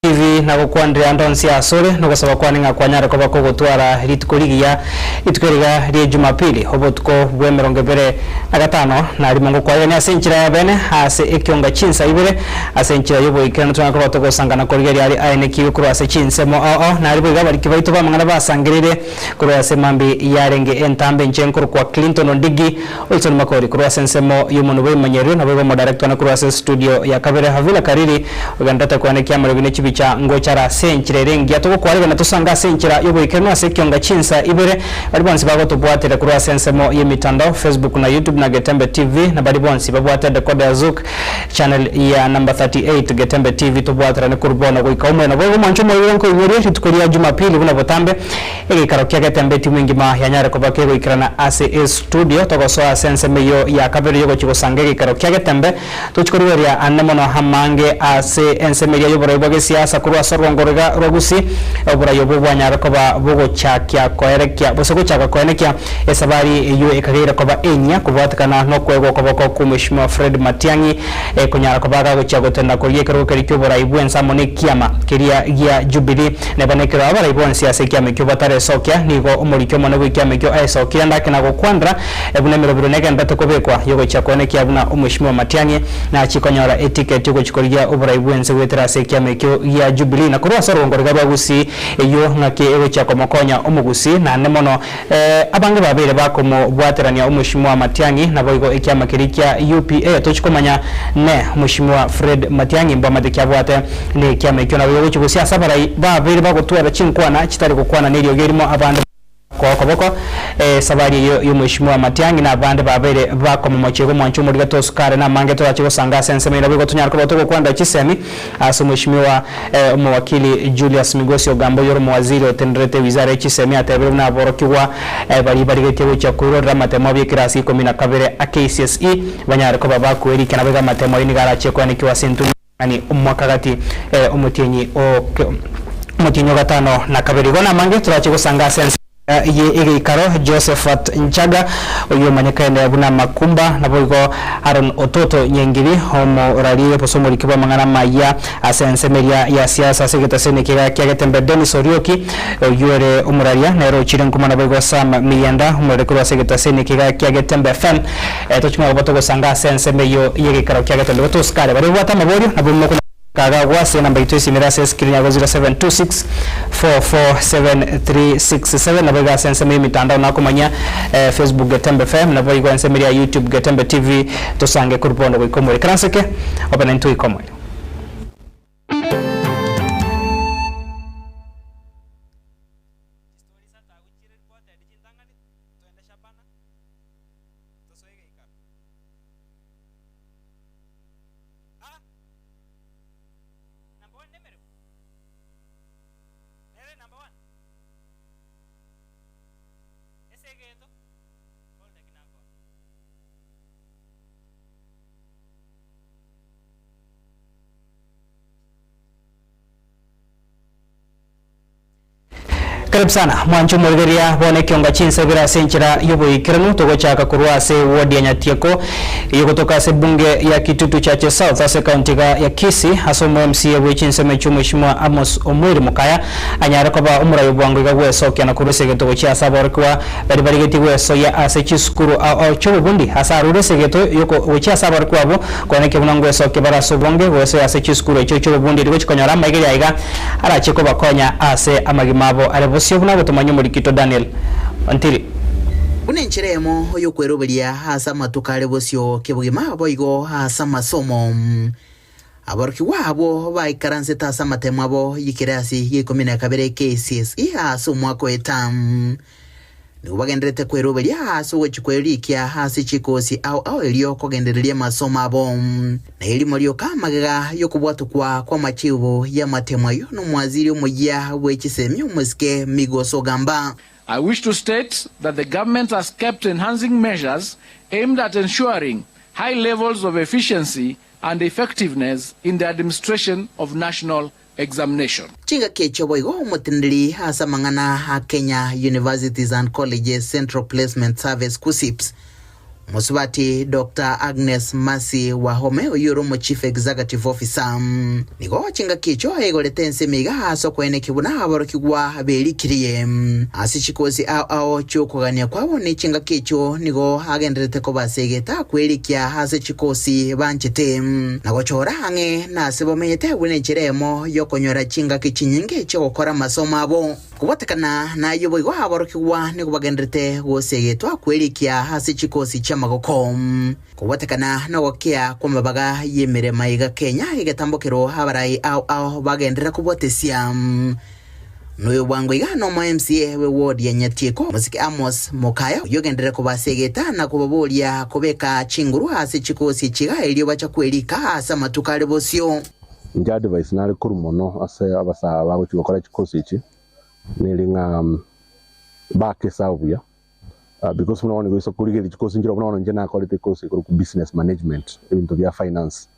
TV nagokwanire ande onsi asore, nogosaba kwane ng'a kwanyare koba kogotwara rituko rigiya, rituko eriga rie Jumapili, obotuko bw'emerongo ebere na gatano na rimo ngokwarigania ase enchera ya bene ase ekionga chinsa ibere, ase enchera y'oboikeranu tonyare koba togosangana korigereria aria aenekiwe korwa ase chinsemo ao ao, na aria boigo abariki baito b'amang'ana basangereire Korwa ase mambia yarenge entambe inche nkorokwa Clinton Ondigi, Wilson Makori korwa ase ensemo y'omonwa bw'emanyerero, naboigo omodarekta one korwa ase studio ya kabere Havila Kariri, ogenderete koenekia amarobi ne chibicha ngochara ase enchera ere engiya togokwarigana tosange ase enchera y'oboikeranu ase ekionga chinsa ibere. Baria bonsi bagotobwatera korwa ase ensemo y'emitandao, Facebook na YouTube na Getembe TV, na baria bonsi babwate decoder ya Zuku channel ya number 38 Getembe TV tobwaterane korwa bono goika omoyo. Naboigo omwancho omoyo nkoinyorie rituko ria Jumapili buna botambe Egeikaro kia Getembe etimu engima yanyare koba kegoikerana ase estudio. Togosoa ase ensemo eyio ya kabere y'ogochia gosanga egeikaro kia Getembe. Tochia korigereria ande mono amange ase ensemo eria y'oborai bwa gesiasa korwa ase orwongo roiga rwa Gusii. Oborai obwo bwanyare koba bogochakia koerekia gose gochaka koenekia esabari eyio ekageire koba enyia kobwatekana nokoegwa okoboko kw'Mheshimiwa Fred Matiang'i ekonyara koba gagochia gotenena korigia ekerogo keria ki'oborai bw'ense amo nekiama keria gia Jubilee. Neba nekero abarai bonsi ase ekiama ekio bataresokia, nigo omoriki omonene bw'ekiama ekio aesokire ande na gokwanera buna emerobero negenderete kobekwa y'ogochia koenekia buna Omweshimiwa Matiang'i nachie konyora etiketi y'ogochia korigia oborai bw'ense goetera ase ekiama ekio gia Jubilee na korwa ase orogongo riga rwa Gusii eyio ng'aki egochia komokonya Omogusii naende mono Abange babeire bakomobwaterania Omweshimiwa Matiang'i naboigo ekiama keria kia UPA. Tochi komanya ne Mweshimiwa Fred Matiang'i mbwamate ki abwate ne ekiama ekio naboigo gochia gose ase abarai babeire bagotwara chinkwana chitari gokwana neriogi erimo abande bakoa okoboko esabari eyio y'Omweshimiwa Matiang'i na abande babeire bakomomochia igo mwanche omoriga tosukare namange torache gosanga ase ensemo eye naboigo tonyare koba togokwanera chisemi Ase Omweshimiwa Omowakili Julius Migosi Ogamba oyore omowaziri otenerete ewizara ye chisemi atebire buna aborokigwa baria barigetie gochia koirorera amatemo abo ekerasi ikomi na kabere a KCSE banyare koba bakoerikia naboigo amatemo ayio nigo arachie koenekiwa ase entung'ani omwaka gati omotienyi omotienyi o gatano na kabere. Igo namange torache gosanga ase ense. Ye egeikaro Josephat Nchaga, oyio omanyekaine buna Makumba, naboigo Aaron Ototo Nyengiri, omoraria gose omoriki bw'amang'ana amayia ase ensemo eria ya siasa ase egetaseni ekiga kia Getembe Dennis Orioki, oyio ore omoraria nere ochire nkuma naboigo Sam Miyenda, omoreri korwa ase egetaseni ekiga kia Getembe FM. Toching'wa koba togosanga ase ensemo eyio y'egeikaro kia Getembe. Gotosukare baria babwate amaborio nabwo mokonyara. Kaga agwo ase enamba yaito esimire ase escreen yago 0726447367 nabo iga ase ensemo y'emitandao nakomanyia Facebook Getembe FM nabo igo ensemo eria ya YouTube Getembe TV tosange korwa bono goika omoerio. Keranseke obe naintwe goika omoerio. Karibu sana mwanche omorigereria bono ekionga chinsa ibere ase enchera y'oboikeranu togochaka korwa ase ward ya Nyatieko eyogotoka ase bunge ya Kitutu Chache South ase ekaunti iga ya Kisii ase omo MCA bwe chinsemo echio Mweshimiwa Amos Omweri Mokaya anyare koba omorai obwango iga gwesokia na korwa esegeto gochia ase aborokigwa baria barigetie gwesoyia ase chisukuru ao ao chi'obobundi ase arure esegeto yoko gochia ase aborokigwa abwo koenekia buna ngwesokia bare ase obonge gwesoyia ase chisukuru echio chi'obobundi erio gochia konyora amaigerio aiga Arachie kobakonya ase amagima abo are bosio buna gotomanya omorikito Daniel. Ontiri. Buna enchera eyemo y'okweroberia ase amatuko are bosio kebogima, boigo ase amasomo. Aborokigwa abwo baikaransete ase amatemo abo y'ekerasi gia ikomi na kabere KCSE ase omwaka oeta. Nigo bagendererete kweroberia ase ogochia kwerikia ase chikosi ao ao erio kogendereria amasomo abo. Na erimo rioka magega y'okobwatokwa kw'amachiibo y'amatemo ayio nomwaziri omoyia bwe chisemi omosike Migos Ogamba. I wish to state that the government has kept enhancing measures aimed at ensuring high levels of efficiency and effectiveness in the administration of national examination. Chingaki echio boigo omoteneneri ase amang'ana a Kenya Universities and Colleges Central Placement Service, KUCCPS, Mosubati Doctor Agnes Mercy Wahome oyio ore omo Chief Executive Officer nigo chingaki echio aigorete ensemo iga ase okoenekia buna aborokigwa berikirie ase chikosi ao ao chi'okogania kwabo ne chingaki echio nigo agendererete koba ase egeta kwerikia ase chikosi banchete na gochora ang'e nase bamenyete buna enchera eyemo y'okonyora chingaki chinyinge chi'ogokora amasomo abo. Kobwatekana nayio boigo aborokigwa nigo bagendererete gosegetwa kwerikia ase chikosi chi'amagoko. Kobwatekana nogokea kw'amabaga y'emeremo iga Kenya egetambokero abarai ao ao bagenderera kobwatesia. Noyo bwango iga nomo MCA we ward ya Nyatieko Mosike Amos Mokaya oyio ogenderere kobasegeta na kobaboria kobeka chinguru ase chikosi echi iga erio bacha kwerika ase amatuko are bosio. Inche advice nare korwa mono ase abasae bagochia gokora chikosi echi neri ng'a bake esabu buya because buna bono nigo korigereria chikosi nchire buna bono inche nakorete ekosi ekorokwa business management ebinto bia finance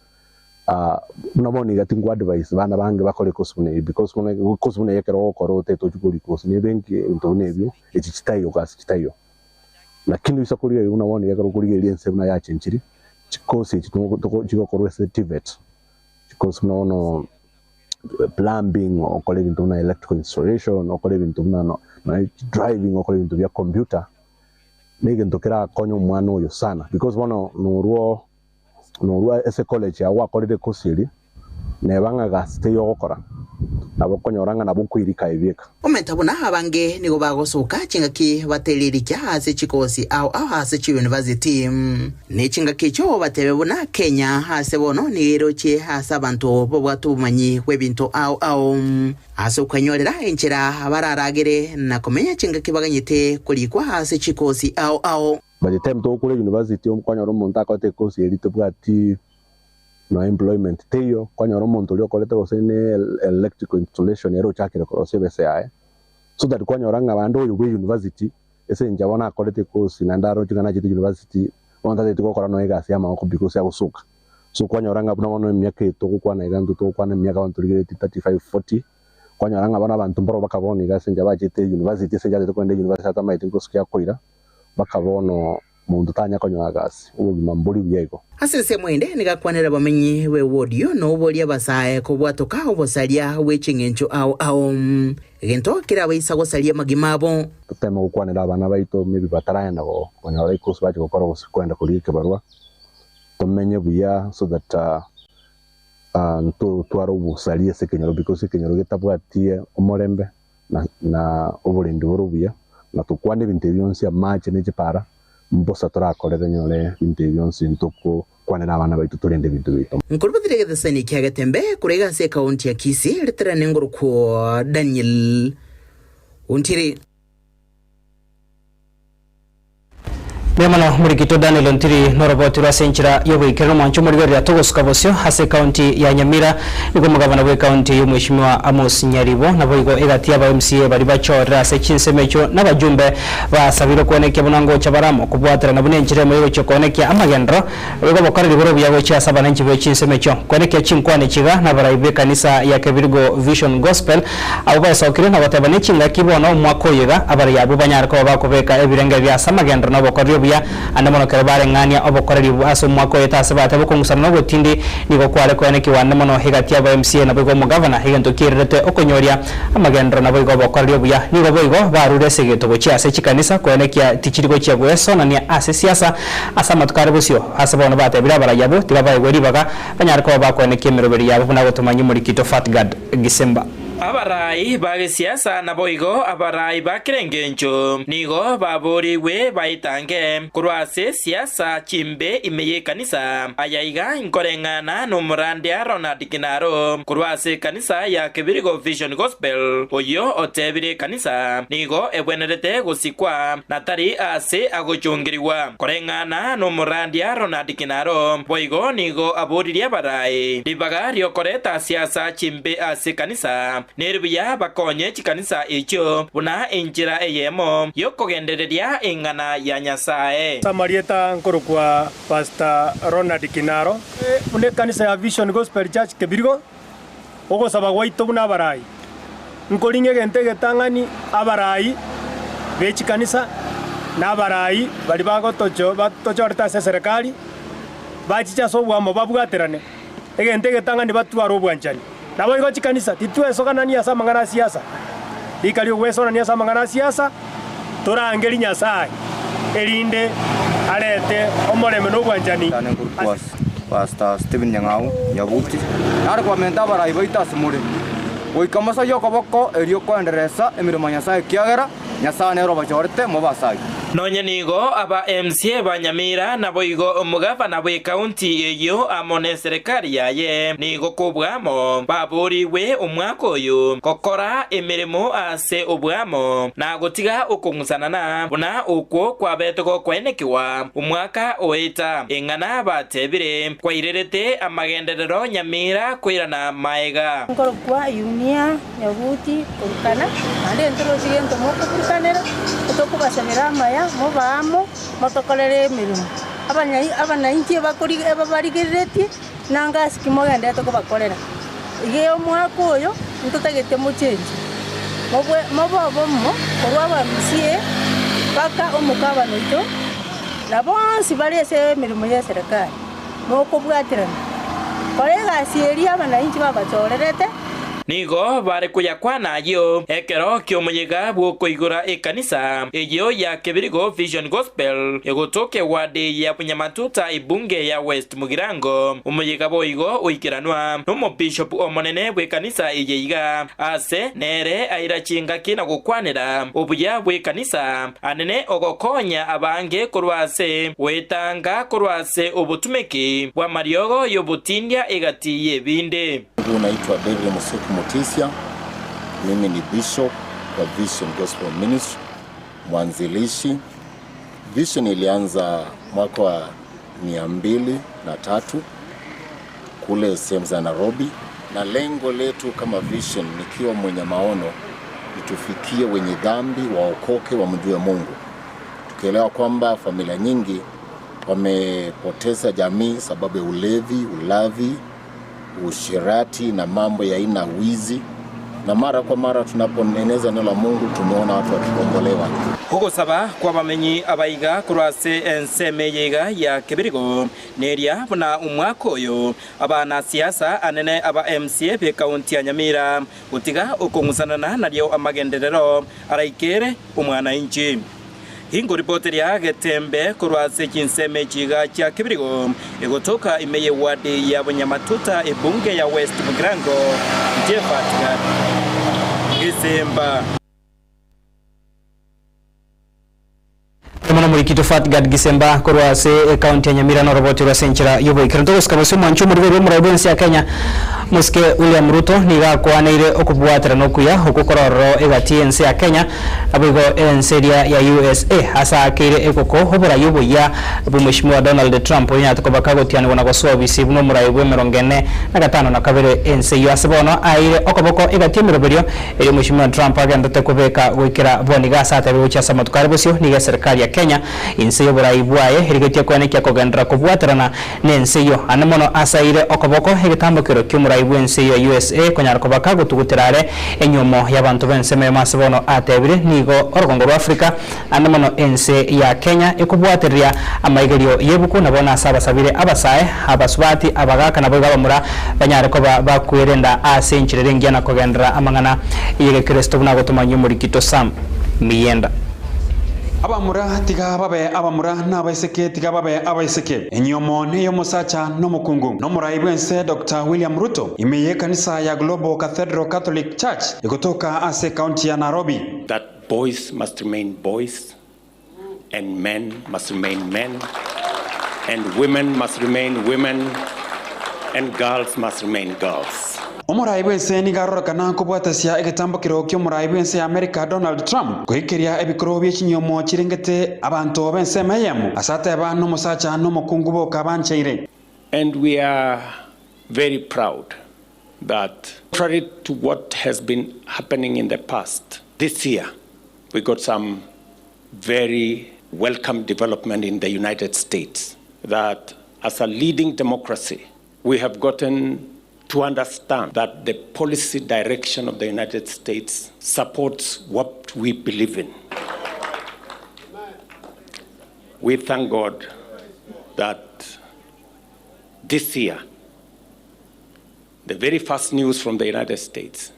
buna bono iga tinku advise bana bange bakore ekosi buna eyio because buna ekosi buna eyio ekero ogokora otagete ochie kori kosi na ebenki ebinto buna ebio echi chitaiyo gasi chitaiyo. Lakini oisa korigereria buna bono iga ekero okorigereria ense buna yachenchiri chikosi echi chigokorwa ase TVET. Chikosi buna bono plumbing, okore ebinto buna electrical installation, okore ebinto buna nonya driving, okore ebinto bia computer, na egento kerakonye omwana oyo sana because bono norwo norwa ase college yago gwakorire ekosi eria, neba ng'a gasi teiyo ogokora, nabo okonyora ng'a nabo okoirika aye bieka. Omenta buna abange nigo bagosoka chingaki bateririkia ase chikosi ao ao ase chiyunivasiti. Ne chingaki echio batebe buna Kenya ase bono nigo erochie ase abanto babwate obomanyi bw'ebinto ao ao. Ase okwenyorera enchera bararagere na komenya chingaki baganyete korikwa ase chikosi ao ao. By the time togokora university okonyora omonto akorete ekosi eria tebwati nonya employment teiyo, okonyora omonto oria okorete gose ne electrical installation ere ochakire korosia ebesa yaye, so that kwanyora ng'a bande oyo bwe university ase eng'encho bono akorete ekosi naende aroche ng'a nachete university bono tatagete gokora nonya egasi ya amagoko because agosoka. So kwanyora ng'a buna bono emiaka eye togokwana iga intwe togokwana emiaka bono torigeretie 35, 40, kwanyora ng'a bono abanto mbaro baka bono iga ase eng'encho bachete university ase eng'encho atagete kogenda university atamaeti nkosuki akoira, mpaka bono monto tanya konyoa gasi, obogima mbori buya igo. Ase ensemo ende nigo akwanera abamenyi b'ewodi na oboria abasae kobwatoka obosaria bwe ching'encho ao ao, egento kerabaisa gosaria amagima abo. Toteme gokwanera abana baito maybe bataragenda konyora ikosi bache gokora gose kogenda korigia ekebarua, tomenye buya so that ntotware obosaria ase ekenyoro because ekenyoro getabwati omorembe na oborendi bore obuya, na tokwane ebinto ebi bionsi, amache ne chipara, mbosa torakorere nyore ebinto ebi bionsi ntokokwanera abana baito torende ebinto biaito. Nkorubathire egetesani kia Getembe korwa iga ase ekaunti ya Kisii, ritarane ngorokwo Daniel Ontiri. Mbuya mono Murikito Daniel Ontiri noroboti rwa ase enchera y'oboikeranu omwancho omorigereria togosuka bosio ase ekaunti ya Nyamira nigo omogabana bw'ekaunti eyio Mweshimiwa Amos Nyaribo naboigo egati y'aba MCA baria bachorire ase chinsemo echio nabajumbe basabirwe koenekia buna ngocha bare amo kobwaterana buna enchera emo y'ogochia koenekia amagenderero naboigo obokoreri bore obuya gochia ase abananchi be chinsemo echio koenekia chinkwana echi iga nabarai b'ekanisa ya Kebirigo Vision Gospel Abwo baesokirie na goteba nechingaki bono omwaka oyo iga, abarai abwo banyare koba bakobeka ebirenge ase amagenderero na obokoreri obuya, ande mono ekero bareng'ania obokoreri obwo ase omwaka oyo tase bateba okong'usana na ogotindi nigo kware koenekigwa ande mono egati y'aba MCA naboigo omogavana, egento kiererete okonyoria amagenderero naboigo obokoreri obuya. Nigo boigo barure ase egeto gochia ase chikanisa koenekia tichiri gochia goesonania ase siasa ase amatuko are bosio. Ase bono batebire abarai abwo tiga baegwe ribaga banyare koba bakoenekia emeroberi yabo buna gotomanyia omorikito Fatgard. Gisemba. Abarai ba gesiasa naboigo abarai ba kera engencho nigo baboorigwe baetange korwa ase siasa chimbe ime y'ekanisa. Aya iga inkoreng'ana nomorandia Ronald Kinaro korwa ase ekanisa ya Kebirigo Vision Gospel oyio otebire ekanisa nigo ebwenerete gosikwa na tari aase agochungerigwa. Koreng'ana nomorandia Ronald Kinaro boigo nigo aboririe abarai ribaga riokoreta siasa chimbe ase ekanisa, neri buya bakonye chikanisa echio buna enchera eyemo yokogendereria eng'ana ya Nyasae. Ase amarieta nkorokwa Pastor Ronald Kinaro, buna ekanisa ya Vision Gospel Church Kebirigo, ogosaba gwaito buna abarai, nkoring'a egento egetang'ani abarai be chikanisa. Na abarai baria bagotocho batochorete ase eserekari, bachiche ase oboamo babwaterane, egento egetang'ani batware obwanchani. Naboigo chikanisa titwesoganania ase amang'ana a siasa, rika ri'ogwesoanania ase amang'ana a siasa, torangerie Nyasae, erinde arete omorembe na obwanchani ase. Pastor Stephen Nyang'au, Nyabuti, nare kwamenta abarai baito ase more, goika mosarie okoboko erio koenderesa emeremo ya Nyasae ekiagera Nyasae nere obachorete mobe as'ayio. Nonye nigo aba MCA ba Nyamira naboigo omogavana bw'ekaunti eyio amo neserekari yaye nigo kobwamo baborigwe omwaka oyo gokora emeremo ase obwamo na gotiga okong'usanana buna okwo kwabete gokwenekigwa omwaka oeta. Eng'ana batebire kwairerete amagenderero Nyamira koirana maega. Nkorokwa Yunia Nyabuti korukana, naende ntorochi gento mokoburukanera, tokobasabera amaya, mobe amo, motokorere emeremo. Abanyai abanainchi ebakori ebabarigereretie, nanga ase ki mogendererete kobakorera. Iga omwaka oyo, ntotagete mochenche, mobwe mobe obomo korwa abamca mpaka omokabana oito, na bonsi bare ase emeremo y'eserekari, mokobwaterana. Kora egasi eria abanainchi babachorerete. Nigo bare koyakwana ayio ekero ki'omoyega bw'okoigora ekanisa eyio ya Kebirigo Vision Gospel egotoka eward ya Bunyamatuta ebunge ya West Mugirango. Omoyega boigo oikeranwa nomobishop omonene bw'ekanisa eye iga ase nere aira chingaki na gokwanera obuya bw'ekanisa anene ogokonya abange korwa ase goetanga korwa ase obotumeki bw'amariogo y'obotindia egati y'ebinde. Mungu naitwa David Musuku Mutisya, mimi ni bishop wa Vision Gospel Ministry, mwanzilishi. Vision ilianza mwaka wa 203 kule sehemu za Nairobi, na lengo letu kama Vision, nikiwa mwenye maono, ni tufikie wenye dhambi waokoke, wamjue Mungu, tukielewa kwamba familia nyingi wamepoteza jamii sababu ya ulevi, ulavi usherati na mambo ya aina wizi, na mara kwa mara tunapoeneza neno la Mungu tumeona watu wakikombolewa. Ogosaba kw'abamenyi abaiga korwa ase ensemo eye iga ya Kebirigo neria buna omwaka oyo abanasiasa anene aba MCA b'ekaunti ya Nyamira gotiga okong'usanana nario amagenderero araikere omwanainchi. Ingoripoteria getembe korwa ase chinsemo echi iga chia Kibirigo, egotoka ime y'ewadi ya Bunyamatuta ebunge ya West Mugirango, Jephat Gisimba. Mono Morikito Fatgard Gisemba korwa ase ekaunti ya Nyamira noroboti rwa ase enchera y'oboikeranu. Togosika bosio omwancho omorweri omorai bw'ense ya Kenya Mosike William Ruto nigo akwaneire okobwaterana okuya okwo kore ororo egati y'ense ya Kenya Naboigo ense eria ya usa ase aakeire egoko oborai oboyia bw'Omweshimiwa Donald Trump oyonyarete koba kagotianigwa na gosoa obisi buna omorai bw'emerongo ene na gatano na kabere ense eyio ase bono aeire okoboko egati y'emeroberio eria Omweshimiwa Trump agenderete kobeka goikera bono iga ase atebire gochia ase amatuko are bosio nigo eserekari ya Kenya inse y'oborai bwaye erigetie koenekia kogenderera kobwaterana Nense eyio ande mono ase aire okoboko egetambokero ki'omorai bw'ense eyio ya usa konyara koba kagotugutera are enyuomo y'abanto b'ensemo eyemo ase bono atebire nigo orogongo rwa Africa ande mono ense ya Kenya ekobwatereria amaigerio y'ebuku na bono ase abasabire abasae, abasubati, abagaka naboigo abamura banyare koba bakwerenda ase enchera ere engiya na kogenderera amang'ana y'egekristo buna agotomanyia omorikito Sam Miyenda. Abamura tiga babe abamura, na abaiseke tiga babe abaiseke. Enyiomo ney'omosacha na omokungu. Nomorai bw'ense Doctor William Ruto ime y'ekanisa ya Global Cathedral Catholic Church egotoka ase ekaunti ya Nairobi. That boys must remain boys and men must remain men and women must remain women and girls must remain girls. Omorai bw'ense nigo arorekana kobwatasia egetambokero ki'omorai bw'ense ya Amerika Donald Trump goikeria ebikoro bie chinyiomo chirengete abanto b'ensemo eyemo ase ateba nomosacha nomokungu boka bancheire. And we are very proud that contrary to what has been happening in the past, this year we got some very welcome development in the United States that as a leading democracy we have gotten to understand that the policy direction of the United States supports what we believe in. We thank God that this year, the very first news from the United States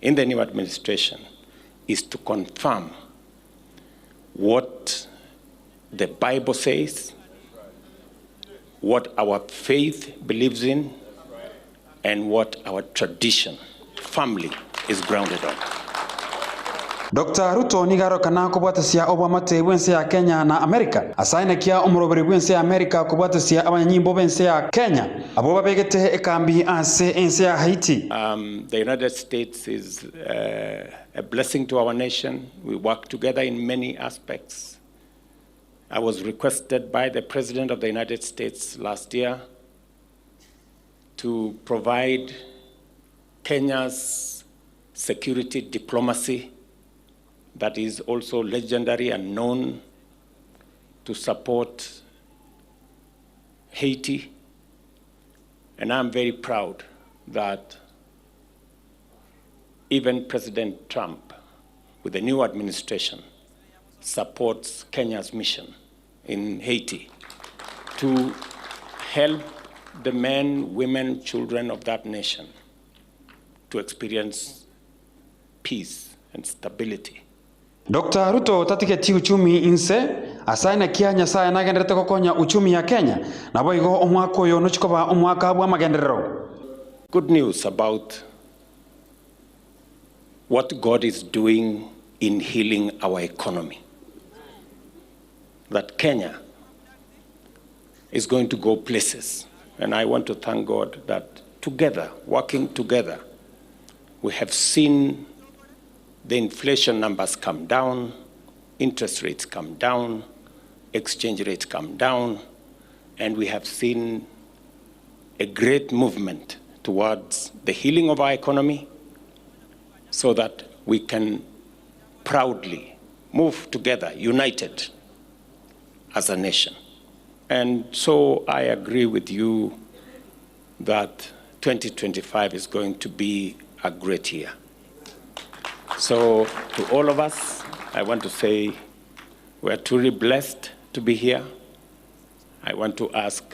in the new administration is to confirm what the Bible says, what our faith believes in, and what our tradition, family, is grounded on. Doctor Ruto nigo arokana kobwatesia oboamate bw'ense ya Kenya na Amerika ase aenekia omoroberi bw'ense ya Amerika kobwatesia abanyanyimbo b'ense ya Kenya abwo babegete ekambi ase ense ya Haiti. The United States is a blessing to our nation, we work together in many aspects. I was requested by the President of the United States last year to provide Kenya's security diplomacy that is also legendary and known to support Haiti. And I'm very proud that even President Trump, with the new administration, supports Kenya's mission in Haiti to help the men, women, children of that nation to experience peace and stability. Doctor Ruto tatigeti uchumi inse, ase ainakia Nyasae nagendererete gokonya uchumi ya Kenya, naboigo omwaka oyo nochi koba omwaka bw'amagenderero. Good news about what God is doing in healing our economy. That Kenya is going to go places. And I want to thank God that together, working together, we have seen the inflation numbers come down, interest rates come down, exchange rates come down, and we have seen a great movement towards the healing of our economy so that we can proudly move together, united as a nation. And so I agree with you that 2025 is going to be a great year. So to all of us, I want to say we are truly blessed to be here. I want to ask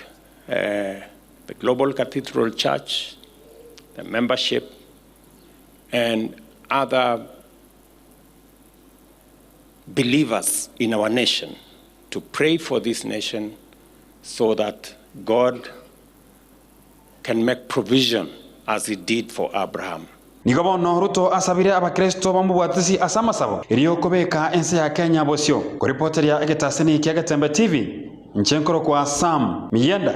uh, the Global Cathedral Church, the membership, and other believers in our nation to pray for this nation so that God can make provision as he did for Abraham. Nigo bono Ruto asabire abakristo bamobwatisi ase amasabo erio kobeka ense ya Kenya bosio. Koripoteria egetaseni kia Getembe TV, inche nkorokwa Sam Miyenda.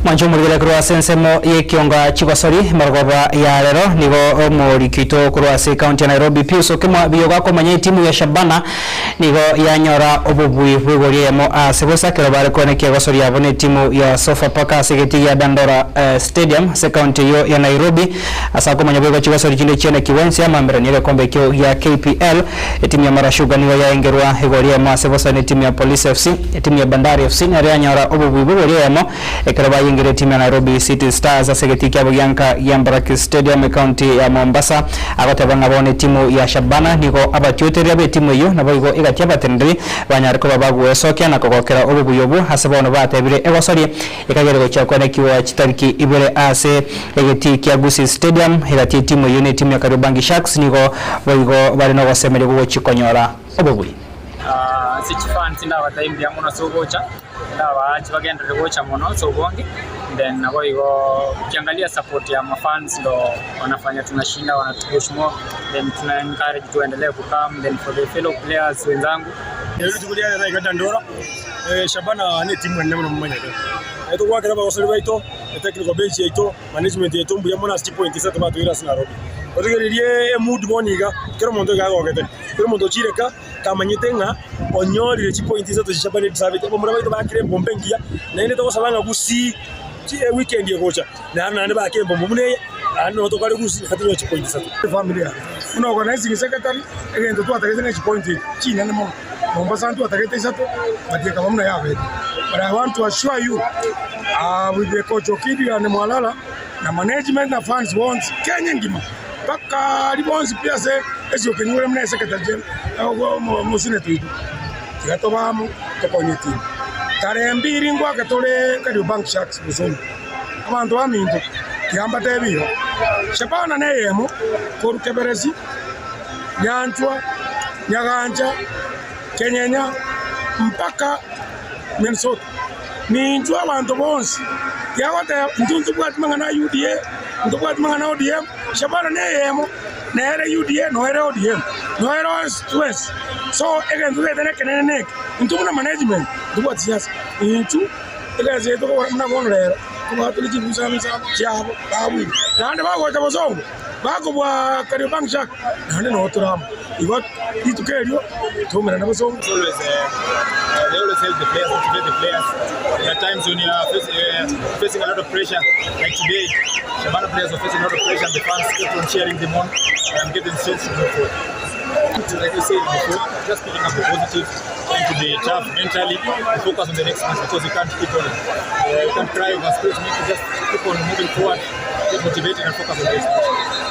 Mwanche omorigere korwa ase ensemo y'ekionga chigosori marogoba ya rero nigo omoriki oito korwa ase ekaunti ya Nairobi Pius Okemwa Biyogo akomanya etimu ya Shabana nigo yanyora obobui bw'igori eyemo ase bosa ekero bare koenekia egosori yabo na etimu ya Sofapaka ase egetii gia Dandora Stadium ase ekaunti eyio ya Nairobi ase akomanya boigo chigosori chinde chienekigwe inse y'amaamberani y'egekombe ekio gia KPL Etimu ya Mara Sugar nigo yaengerwa igori eyemo ase bosa netimu ya Police FC. Etimu ya Bandari FC nero yanyora obobui bw'igori eyemo ekero bayengire etimu ya Nairobi City Stars ase egetii kiabo gianka gia Mbaraki Stadium ecounty ya Mombasa. Agoteba ng'a bono etimu ya Shabana nigo abatioteria b'etimu eyio naboigo egati abateneneri banyare koba bagwesokia na kogokera obobui obwo ase bono batebire egosoria Ekagera gochia kwenekiwa chitariki ibere ase egetii kia Gusii Stadium, egati etimu eyio netimu ya Kariobangi Sharks nigo boigo bare nogosemeria gwogochia konyora obobui. Ase chifans ndabatebie mbuya mono ase ogocha, ndabaache bagenderere gocha mono ase obonge, then naboigo ukiangalia support ya mafans ndo wanafanya tunashinda wanatupush more then tuna encourage tuendelee kucome then for the fellow players wenzangu. Rituko ria rero iga Dandora, Shabana netimu enene mono momanyete. Togwakera abagosori baito, Etechnical bench yaito, management yaito mbuya mono ase chipoint isato batoire ase Nairobi. Otegererie emood bono iga, kera omonto iga agogete, kera omonto ochire ka, kamanyete ng'a onyorire chipoint isato chia Shabana ediservete. Abamura baito baakire embomba engiya, naende togosaba ng'a gusii eweekend egocha, naende naende baake embomba buna eye, naende nabo tokare gusii naende tonyore chipoint isato. Efamiri yane, buna organizing secretary, egento twatagete ne chipoint echi chinene mono. Mombasa ntwatagete isato, but ekaba buna yabete. But I want to assure you, uh, with the coach Okidi and Mwalala, na management na fans bonsi, Kenya engima, mpaka aria bonsi pi ase esiokenyure buna esecretary general, omoseneta oito, tiga tobe amo tokonye etimu. Tarehe mbiri ngoake tore Kariobangi Sharks Bosongo. Abanto baminto, tiga mbatebi iga, Shabana neyemo korwa Keberesi, Nyanchwa, Nyagancha, Kenyenya, mpaka Minnesota. Ninchwe abanto bonsi, tiagoteba intwe ntobwati mang'ana a UDA, ntobwati mang'ana a ODM, Shabana neyemo, nere UDA noere ODM, noere onsi twensi. So egento gete nekenene neke, intwe buna management ntobwati siasa, intwe egasi yaito togokora buna bono rero, tobwatire chibusa chiabo babwire. Naende bagocha bosongo. Bakobua Kariobangi Sharks, naende noo tore amo. Igo rituko erio toumerane bosongo.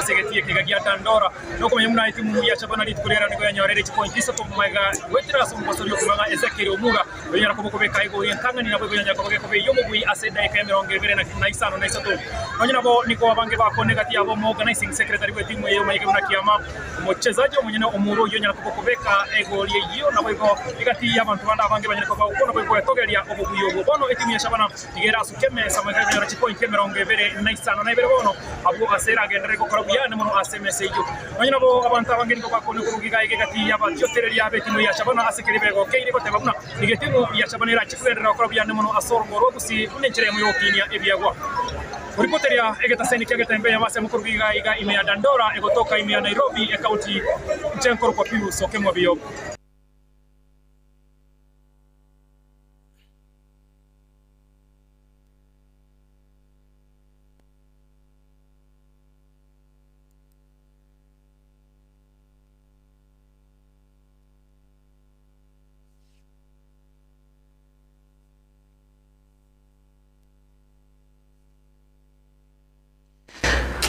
Ase egetii ekiga gia Dandora, nokomanya buna etimu ya Shabana rituko ri'eero nigo yanyorire chipointi isato magega goetera ase omogosori okomang'a Ezekiel Omuga, oyonyara koba okobeka igoro y'entang'ani naboigo yanyara koba gekoba ey'omobui ase edaika y'emerongo ebere na isano na isato. Nonya nabo nigo abange bakona egati yabo omoorganising secretary bw'etimu eye omanyeke buna Kiama, omochezaji omonyene omoro oyio onyara koba okobeka egori eyio naboigo egati y'abanto bande abange banyare koba bagokwana boigo goetogeria obobui obwo. Bono etimu ya Shabana Tiga erasuke emesa moika ekonyora chipointi emerongo ebere na isano na ibere bono, abwo ase eragenderere gokora buya ande mono ase emesa eyio. Nonya nabo abanto abange nigo bakona koruga iga iga egati y'abatiotereria b'etimu ya Shabana ase keria begokeire goteba buna nigo etimu ya Shabana erache kogenderera gokora buya ande mono ase orongo rwa gusii buna enchera eyemo y'ogokinia ebiegwa. Koripoteria egetaseni kia Getembe y'abasemo koruga iga iga ime ya Dandora egotoka ime ya Nairobi ekaunti inche nkorokwa Pius Okemwa Biyogo.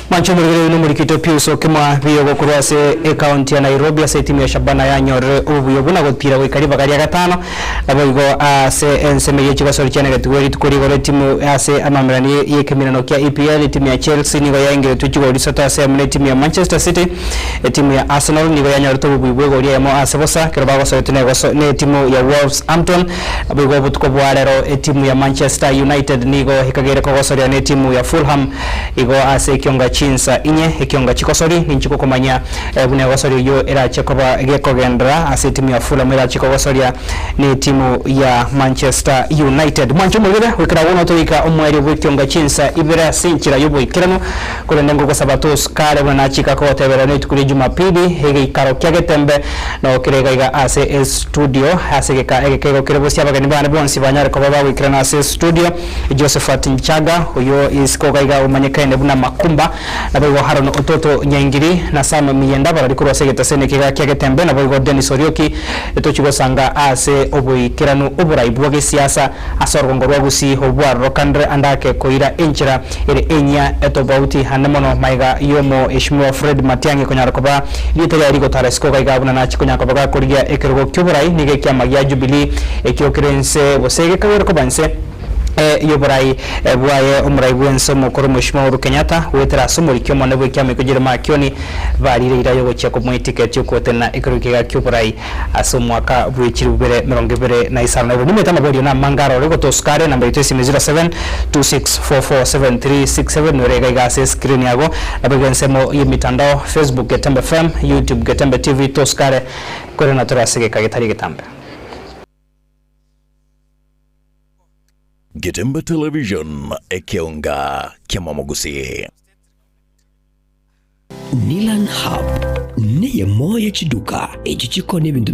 Mwanche omorigereria nomorikito Pius Okemwa biyogo korwa ase ecounty ya Nairobi ase etimu ya Shabana yanyorire obobuya obwo na gotira goika ribaga ria gatano. Naboigo ase ensemo ye chigosori chianegetigwe rituko rigoro etimu ase amamerani yekeminano kia EPL etimu ya Chelsea nigo yaengeretwe chigori isato ase emo na etimu ya Manchester City. Etimu ya Arsenal nigo yanyorete obobui bw'egori eyemo ase bosa ekero bagosoretwe negoso netimu ya Wolveshampton. Naboigo obotuko bwa rero etimu ya Manchester United nigo ekageire kogosoria netimu ya Fulham igo ase ekionga chinsa inye ekionga chikosori ninchi gokomanya buna egosori eyio erache koba gekogenderera ase etimu ya Fulham erache kogosoria netimu ya Manchester United. Mwanche omorwere goikera agwo notoika omoerio bw'ekionga chinsa ibere ase enchera y'oboikeranu Korende ngogosaba tosukare buna nachika kogoteberera nerituko ria Jumapili, egeikaro kia Getembe noo kere iga iga ase estudio, ase egeka egeke igo kere bosio abageni bane bonsi banyare koba bagoikerana ase estudio, Josephat Nchaga, oyio isiko iga iga omanyekaine buna Makumba, naboigo Haron Ototo Nyaingiri, na Sam Miyenda barari korwa ase egetaseni eke iga kia Getembe, naboigo Dennis Orioki, tochie gosanga ase oboikeranu oborai bwa gesiasa ase orogongo rwa Gusii obwo bwarorokanire ande ake koira enchera ere enyia etobauti ande mono magega y'omoeshimiwa Fred Matiang'i konyara koba rieta riaye rigotara isiko gaiga buna nachie konyara koba gakorigia ekerogo ki'oborai nigo ekiama gia Jubilee ekio kere inse gose gekagere koba inse y'oborai bwaye omorai bw'ense omokoro Omweshimiwa Uhuru Kenyatta goetera ase omoriki omonene bw'ekiama ekio Jeremiah Kioni barire eira y'ogochia komoa etiketi y'ogotenena ekerogo kiaye ki'oborai ase omwaka bwe chilifu bibere emerongo ebere na isano na ibere. Nimanyete amaborio namange aroro gotosuka are enamba yaito y'esimi 0726447367 nore iga iga ase escreen yago naboigo ensemo y'emitandao Facebook Getembe FM, YouTube Getembe TV tosuka are korende tore ase egeka getari egetambe. Getembe Television, ekeonga kiamamogusii. Nilan Hub neye moyo chiduka echi chikona ebinto.